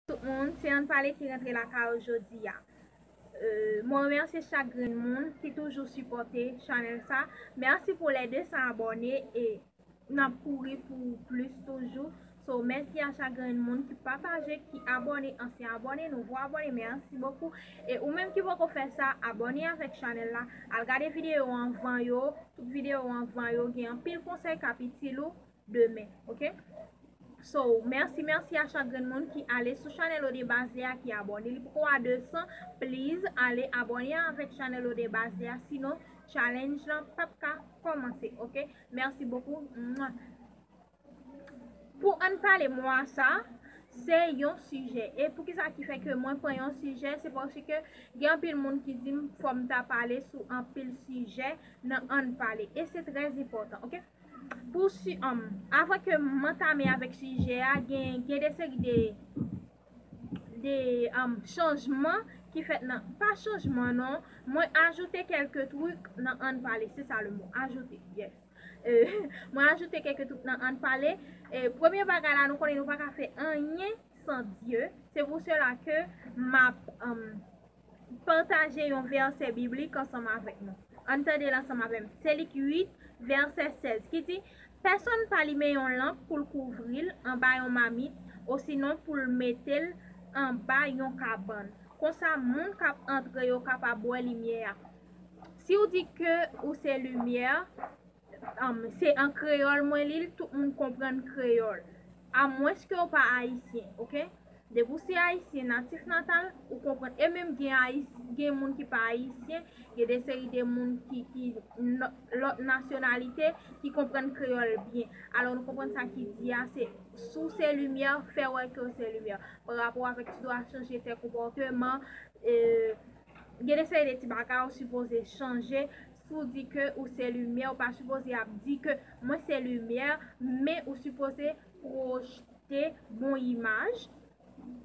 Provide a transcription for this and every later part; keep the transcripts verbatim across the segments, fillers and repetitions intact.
Tout moun, se Ann Pale ki rantre lakay ou jodi a. Euh, mwen remèsye chak grenn moun ki toujou sipòte chanèl sa. Mèsi pou lè de san abòne e n ap kouri pou plis toujou. So, mèsi a chak grenn moun ki pataje, ki abòne, ansyen abòne, nouvo abòne, mèsi bokou. E ou menm ki poko fè sa, abòne avèk chanèl la. Al gade videyo anvan yo, tout videyo anvan yo, gen anpil konsèy k ap itil ou demen, oke? So, mèsi, mèsi a chak grenn moun ki ale sou chanèl Ode Baz a, ki abòne. Li poko a de san, please, ale abòne avèk chanèl Ode Baz a, sinon challenge lan p ap ka kòmanse, oke? Mèsi bokou. Mwa. Pou Ann Pale mwa sa, se yon sijè. E poukisa ki fè ke mwen pran yon sijè, se paske gen anpil moun ki di m fò m ta pale sou anpil sijè nan Ann Pale. E se trè enpòtan, oke? Pou si, um, avan ke m antame avèk sijè a, gen, gen de seri de, de, um, chanjman ki fèt nan, pa chanjman non, mwen ajoute kèlke trik nan Ann Pale, se sa le mo, ajoute, yes. Euh, mwen ajoute kèlke trik nan Ann Pale. E premye bagay la, nou konnen nou pa ka fè anyen san Dye. Se pou sela ke m ap, um, pataje yon vèsè biblik ansanm avèk nou. Ann tande l ansanm avè m. Se Lik uit, vèsè sèz, ki di, pèsonn pa limen yon lanp pou l kouvri l anba yon mamit, osinon pou l mete l anba yon kabann. Konsa, moun k ap antre yo kapab wè limyè a. Si w di ke ou se limyè, um, se an kreyòl mwen li l, tout moun konprann kreyòl. Amwenske w pa ayisyen, oke? Depi w se ayisyen natif natal, ou konprann. E menm gen ayis-, gen moun ki pa ayisyen, gen de seri de moun ki, ki n-, lòt nasyonalite ki konprann kreyòl byen. Alò, nou konprann sa ki di a, se si w se limyè, fè wè ke w se limyè. Pa rapò avèk ti dwa chanje tè konpòteman, e, gen de seri de ti bagay ou sipoze chanje. Si w di ke ou se limyè, ou pa sipoze ap di ke mwen se limyè, men ou sipoze pwojte bon imaj.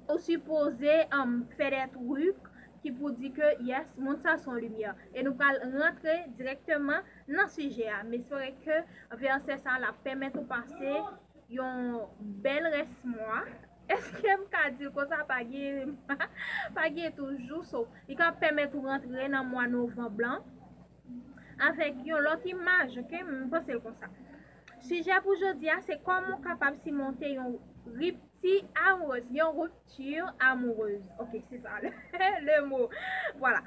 Ou sipoze, um, fè de trik ki pou di ke, yes, moun sa se yon limyè. E nou pral rantre dirèkteman nan sijè a. M espere ke vèsè sa l ap pèmèt ou pase yon bèl rès mwa. Èske m ka di l konsa? Pa gen, pa gen toujou. So, li ka pèmèt ou rantre nan mwa novanm lan avèk yon lòt imaj, oke? M panse l konsa. Sijè pou jodi a, se kòman w kapab simonte yon ripti amourèz, yon ripti amourèz. Oke, se sa le, le mo. Vwala.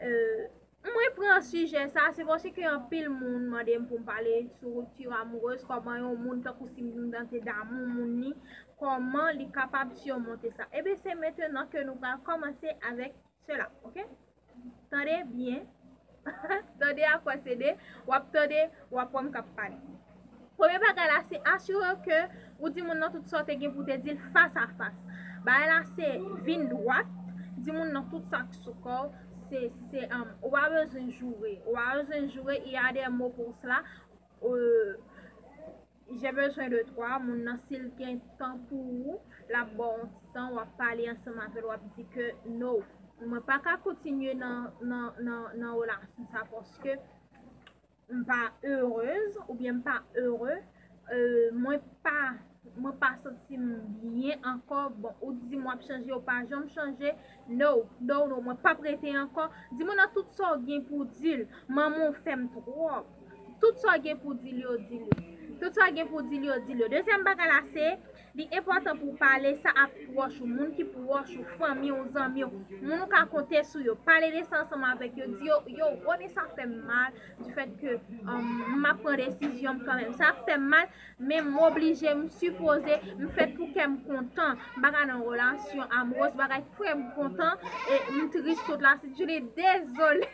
Euh, mwen pran sijè sa, se paske anpil moun mande m pou m pale sou ripti amourèz, kòman yon moun tankou si m te damou moun ni, kòman li kapab simonte sa. Ebyen, se mentenan ke nou pral kòmanse avèk sela, oke? Tande byen. Tande a fwa se de, w ap tande, w ap wè m k ap pale. Premye bagay la, se asire w ke ou di moun nan tout sa w te gen pou w te di l fas a fas. Bagay la, se vin dwat, di moun nan tout sa k sou kò w, se, se, um, ou pa bezwen joure, ou pa bezwen joure, il y a des mots pour cela. Euh, j'ai besoin de toi, moun nan, si l gen tan pou ou, l ap ba w yon ti tan, w ap pale ansanm avè l, w ap di ke no, mwen pa ka kontinye nan, nan, nan, nan relasyon sa, paske m pa erez oubyen m pa ere, euh, mwen pa, mwen pa santi m byen ankò. Bon, ou di m w ap chanje, ou pa janm chanje. No, no, no, mwen p ap rete ankò. Di moun nan tout sa w gen pou di l. Manman w fè m twòp. Tout sa w gen pou di l yo, di l yo. Tout sa w gen pou di l yo, di l yo. Dezyèm bagay la, se, li enpòtan pou w pale sa ak pwòch ou, moun ki pwòch ou, fanmi w, zanmi w, moun ou ka konte sou yo. Pale de sa ansanm avèk yo, di yo, yo, konnen sa fè m mal, du fait que, um, m ap pran desizyon m kanmenm. Sa fè m mal, men m oblije, m sipoze, m fèt pou kè m kontan. M pa ka nan relasyon amourèz, bagay k fè m kontan, e m tris tout lasenjounen, dezole.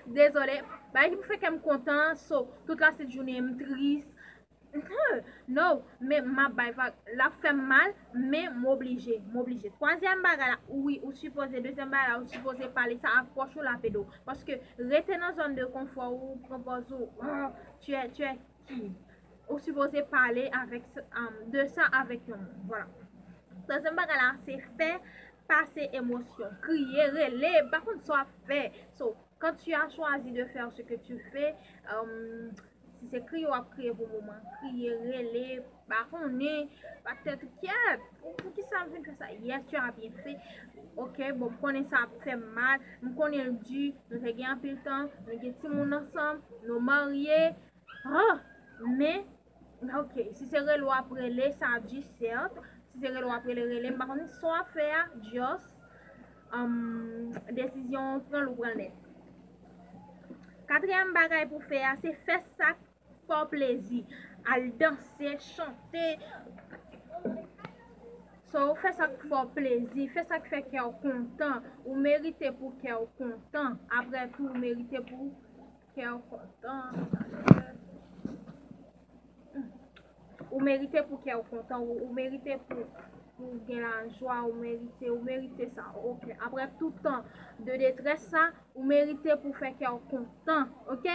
Dezole, bagay ki pou fè kè m kontan, so, tout lasenjounen, m tris. No, men m ap bay vag, l ap fè m mal, men m oblije, m oblije. Twazyèm bagay la, wi, ou sipoze, dezyèm bagay la, ou sipoze pale sa ak pwòch ou, l ap ede w. Paske rete nan zòn de konfò ou, pran pòz ou, ah, tu es, tu es kid. Ou sipoze pale avèk, um, de sa avèk yon moun. Vwala. Twazyèm bagay la, se fè pase emosyon. Kriye, rele, m pa konn sa w ap fè. So, quand tu as choisi de faire ce que tu fais, um, si se kriye w ap kriye pou moman, kriye, rele, pa konnen, bat tèt ou kyèt. Pou, poukisa m vin fè sa. Yes, tu as bien fait. Ok, bon, m konnen sa ap fè m mal. M konnen l di, nou te gen anpil tan, nou gen timoun ansanm, nou marye. Ah, men, ok, si se rele w ap rele, sa di sèt. Si se rele w ap rele, rele. M pa konnen sa w ap fè a, just, um, desizyon w pran l, ou pran l nèt. Katriyèm bagay pou fè a, se fè sa k fè w plezi. Al danse, chante. So, fè sa k fè w plezi, fè sa k fè kè w kontan. Ou merite pou kè w kontan. Apre tou, ou merite pou kè w kontan. Ou merite pou kè w kontan. Ou, ou merite pou, pou gen lajwa. Ou merite, ou merite sa. Ok. Apre tout tan de detrès sa, ou merite pou fè kè w kontan. Ok?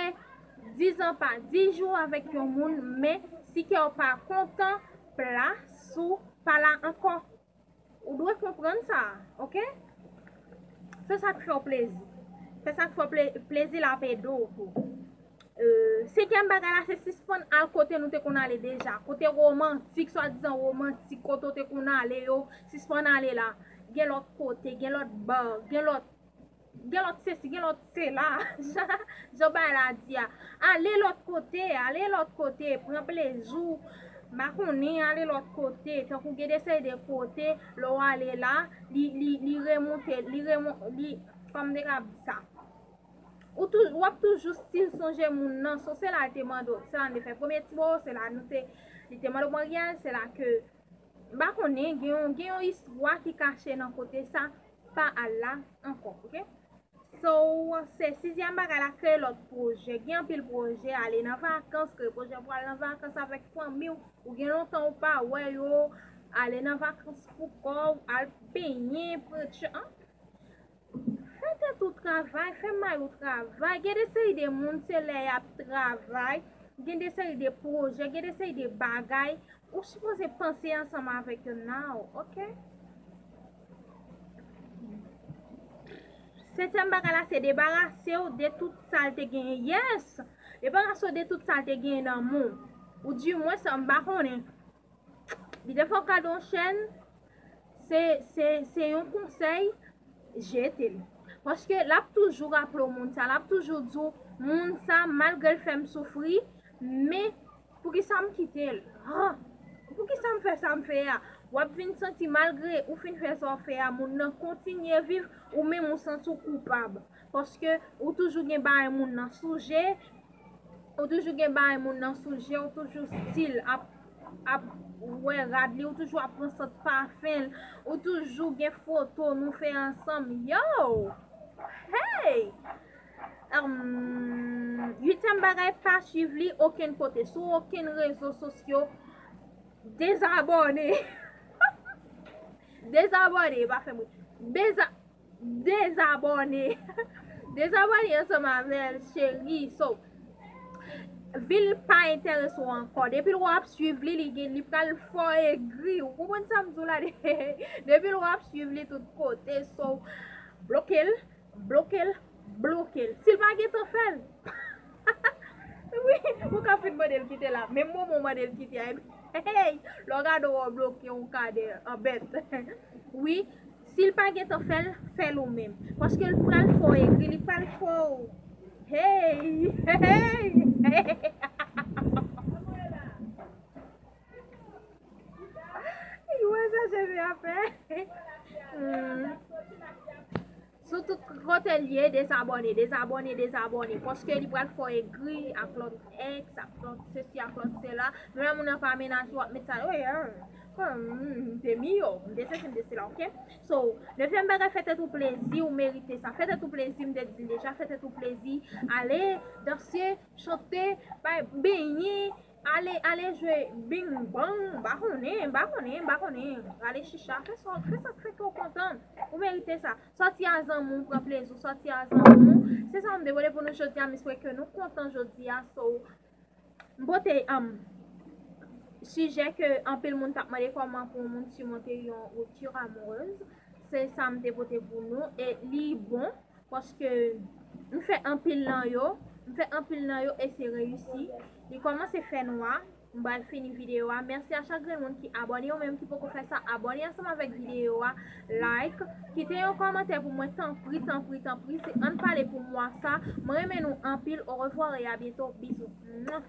Diz an pa diz jou avèk yon moun, men si kè w pa kontan, plas ou pa la ankò. Ou dwe konprann sa, ok? Fè sa k fè w plezi. Fè sa k fè w ple-, plezi, l ap ede w tou. Euh, senkyèm bagay la, se sispann al kote nou te konn ale deja. Kote womantik, swadizan womantik, kote w te konn ale yo, sispann ale la. Gen lòt kote, gen lòt ba, gen lòt, gen lòt sesi, gen lòt sela. Jan, jan bagay la di a. Ale lòt kote, ale lòt kote, pran plezi w. M pa konnen, ale lòt kote. Tankou gen de seri de kote, lè w ale la, li, li, li remonte, li remon-, li, kòman m te ka di sa? Ou tou, w ap toujou still sonje moun nan, so se la l te mande w, se la l te fè. Premye ti bo, se la nou te, li te mande w maryaj, se la ke, m pa konnen, gen yon, gen yon istwa ki kache nan kote sa, pa al la ankò, ok? So, se sizyèm bagay la, kreye lòt pwojè. Gen anpil pwojè, ale nan vakans, kreye pwojè pou al nan vakans avèk fanmi w, ou gen lontan ou pa wè yo, ale nan vakans pou kò w, al benyen, pran tch-, an, fè tèt ou travay, fè may ou travay. Gen de seri de moun, se lè y ap travay, gen de seri de pwojè, gen de seri de bagay, ou sipoze panse ansanm avèk yo now, ok? Setyèm bagay la, se debarase w de tout sa l te genyen. Yes! Debarase w de tout sa l te genyen nan men w. Ou di, mwen sa m pa konnen. Li te fè w kado yon chèn, se, se, se yon konsèy, jete l. Paske l ap toujou raple w moun sa, l ap toujou di w, moun sa, malgre l fè m soufri, men poukisa m kite l? Ah, poukisa m fè sa m fè a? W ap vin santi, malgre ou fin fè sa w fè a, moun nan kontinye viv, ou menm ou santi w koupab. Paske ou toujou gen bagay moun nan sou je, ou toujou gen bagay moun nan sou je, ou toujou still ap, ap wè rad li, ou toujou ap pran sant pafen l, ou toujou gen foto nou fè ansanm. Yo! Hey! Huityèm bagay, pa swiv li okenn kote. Sou okenn rezo sosyo, dezabòne. Dezabòne, pa fè m ri. Deza-, dezabòne. Dezabòne ansanm avè l, cheri. So, vi l pa enterese w ankò. Depi l wè w ap swiv li, li gen, li pral fè w egri. Ou konprann sa m di w la? Depi l wè w ap swiv li tout kote, so, bloke l, bloke l, bloke l. Si l pa gentan fè l, wi, ou ka fin mande l kite la. Menm moman w mande l kite a, epi, hey, lè w gade w bloke yon kadè an bèt. Wi, si l pa gentan fè l, fè l ou menm. Paske l pral fè w egri, li pral fè w. Hey, hey, hey. Ey, wè sa cheve a fè. Hmm. Sou tout kote l ye, dezabòne, dezabòne, dezabòne. Paske li pral fè w egri ak lòt èks, ak lòt sesi, ak lòt sela. Menm lè moun nan pa menaj ou, w ap met sa, wi, hmm, m te miyò, m te sesi, m te sela, ok? So, nevyèm bagay, fè tèt ou plezi, ou merite sa. Fè tèt ou plezi, m te di l deja, fè tèt ou plezi. Ale, danse, chante, bay, benyen, ale, ale jwe bing bang, m pa konnen, m pa konnen, m pa konnen. Ale chicha, fè sa, fè sa k fè kè w kontan. Ou merite sa. Sòti a zanmi w, pran plezi w, sòti a zanmi w. Se sa m te pote pou nou jodi a, m espere ke nou kontan jodi a. So, m pote, um, sijè ke anpil moun t ap mande kòman pou yon moun simonte yon rupture amoureuse. Se sa m te pote pou nou. E li bon. Paske m fè anpil nan yo, m fè anpil nan yo e se reyisi. Li kòmanse fè nwa, M pral fini videyo a. Mèsi a chak grenn moun ki abòne, ou menm ki poko fè sa, abòne ansanm avèk videyo a, like, kite yon kòmantè pou mwen, tanpri, tanpri, tanpri. Se ann pale pou mwa sa. Mwen renmen nou anpil. Orevwa e a byento. Bizou. Mwa.